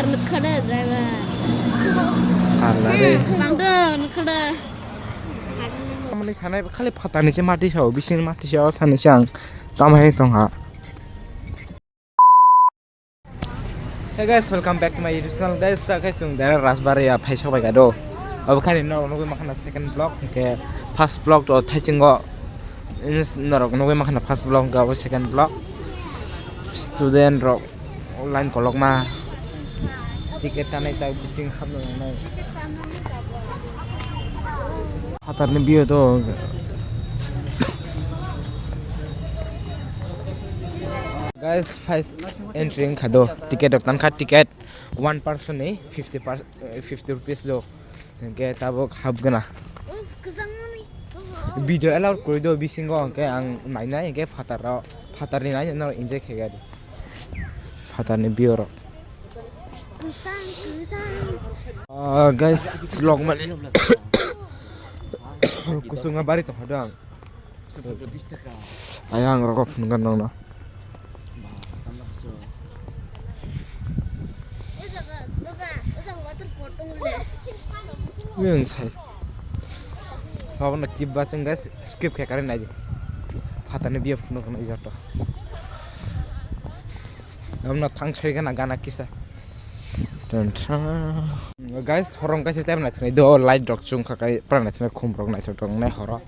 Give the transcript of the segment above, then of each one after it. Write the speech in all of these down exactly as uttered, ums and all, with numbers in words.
Nukha de driver. Sala re. Bangdo nukha de. Tamani sanai khali phatani se mati sao, bising mati sao thani se ang tamo hai tongha. Hey guys, welcome back to my YouTube channel. Guys, ta khe chwng dara Rajbari ya phai sok bai ga do. Abo khani no nugwi makhana second vlog, ke first vlog to thaisingo norok nugwi makhana first vlog ga bo second vlog. Student rok line kolokma ticket tanai ta bising khamna nangnai. Phatarni view to. Guys, first entry wngkha do. Ticket rok tankha, ticket one person ni fifty per, eh, fifty rupees do. Hingke tabuk hapgwna. Video allowed kwrwi do bisingo, hingke ang nainai, hingke phataro, phatarni nai no enjoy khe gari. Phatarni view rok. Ah, guys, vlog mani. Kuchukma bari tongkha do ang. Ayang rok phunukgwi nangno. Yang sai. Sabana kip bachang guys, skip khe kare nai. Phatani biya phunuknai joto. Amna thang soi gana gana kisa. Tun tun. Guys, horong kaisa time naithoknai do, light rok chungkha kai, pura naithoknai, khum rok naithok tongnai horo.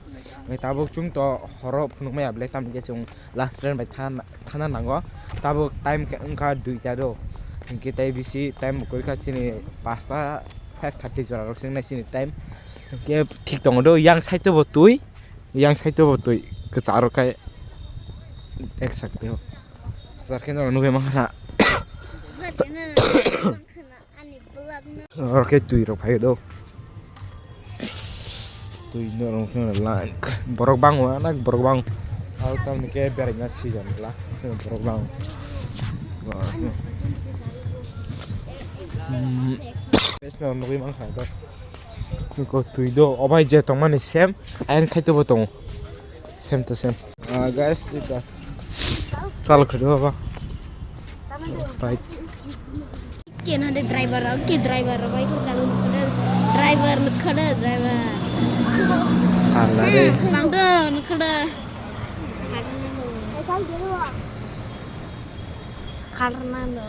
Ngai tabuk chung to horo phunukmaya ble, tamni khe chung last train bai thana, thana nango. Tabuk time khe wngkha duita do. Hinkhe tei bisi time kwrwikha chini pasta five thirty jora rok se wngnai chini time. Hinkhe thik tongo do, yang side o bo twi, yang side o bo twi kwcharo khai ek sak teo. Kwchar khe norok nugwi mankha na. Oro khe twi rok phai do. Twi norok khe line. Borok bango, anak borok bango. Aro tamni khe beraina season bwla. Borok bango. Hmm. Bes no nugwi mankha do. Ko twi do, obai je tongmani same. Ayang side o bo tongo. Same to same. Ah, guys, ita. Chalo khadu baba. Right. Ken hade driver, oke driver, bai ko chalo khadu. Driver khadu, driver. Sala re. Bangdo khadu. Karna no.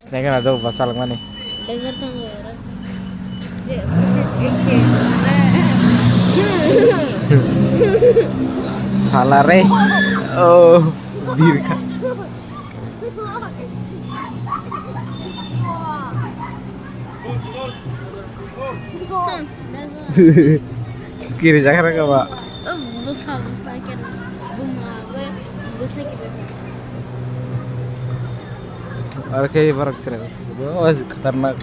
Snack na do basa langmani. Dessert tong oro. Je, je, je. Sala re. Oh, bir kha. Kiri jaga ka ba? Oh, busa, busa kena. Buma, we, busa kena. Aro khe borok chwrai. Oh, khatarnak.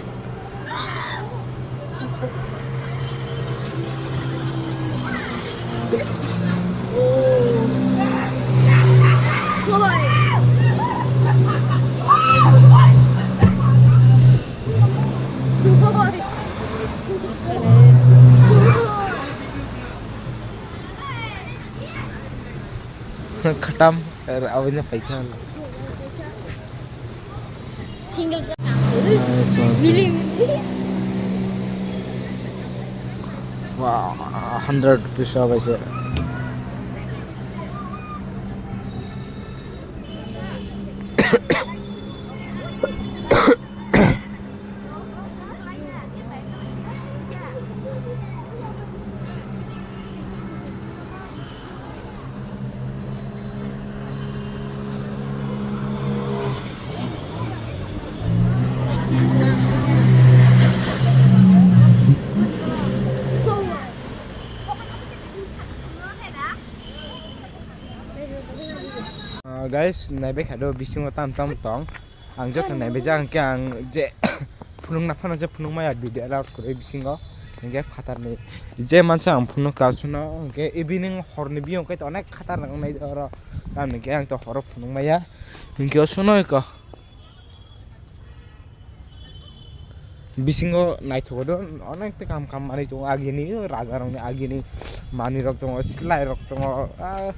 Khatam, aboni paikha. Single. Wah, hundred rupees abaise. Ah, guys, naibe khado bisingo tam tam tong. Ang joto naibe jang khe ang je phunukna phano je phunukmaya video allowed kwrwi bisingo. Hingke phatarni je mansa ang phunuk ka suno, hingke evening horni biyong khe onek khatarnak wngnai oro. Tamni khe ang to horo phunukmaya. Hingke o suno eko. Bisingo naithogo do, onek ta kam kam manwi tongo, agini raja rokni agini manwi rok tongo, slai rok tongo, ah,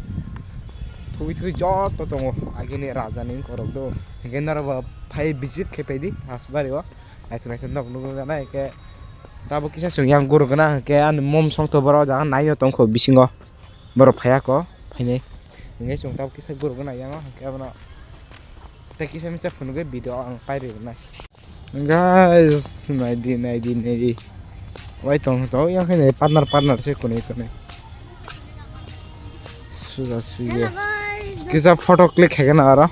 Thugwi thugwi joto tongo agini rajani wngkorok do. Hinkhe norokbo phai visit khe phaidi Rajbari o. Naithok naithok nok nukjana hinkhe tabuk kisa chwng yang guru gana hinkhe ani mom songto borok o jaga naiyo tongkho bisingo. Borok phaiya kho phainai. Hinkhe chwng tabuk kisa guru gana yango hinkhe abono tei kisa misa phunugwi video ang pairwi rwnai. Guys, naidi, naidi, naidi. Wai tong tong yang khe partner, partner se kunui kunui. Suja suye. Hello guys. Kisa photo click khaigana aro.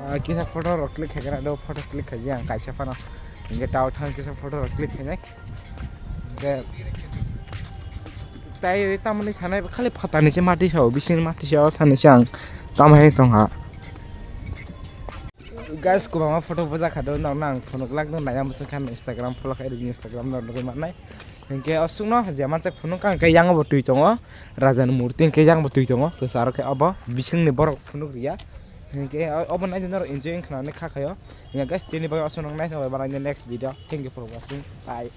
Ah, kisa photo rok click khaigana do, photo click khaijak ang kaisa phano. Hinkhe tao thang kisa photo rok click khainai. Hinkhe tai tamoni sanai khali phatani se mati sao, bising mati sao thani se ang tamhai tongha. Guys, kwbangma photo bujak kha do, nokno ang phunuk lak do, naiya muchung kha Instagram follow khai rwdi, Instagram no nugwi mannai. Hinkhe o sukno je mansak phunuk kha, hinkhe yango bo twi tongo, Rajani murti hinkhe yango bo twi tongo, kwcharo khe obo bisingni borok phunuk riya. Hinkhe o-, obo naidi norok enjoy wngkha nani kha khaio. Hinkhe guys, tini bagwi o sukno naithok bai, next video. Thank you for watching. Bye.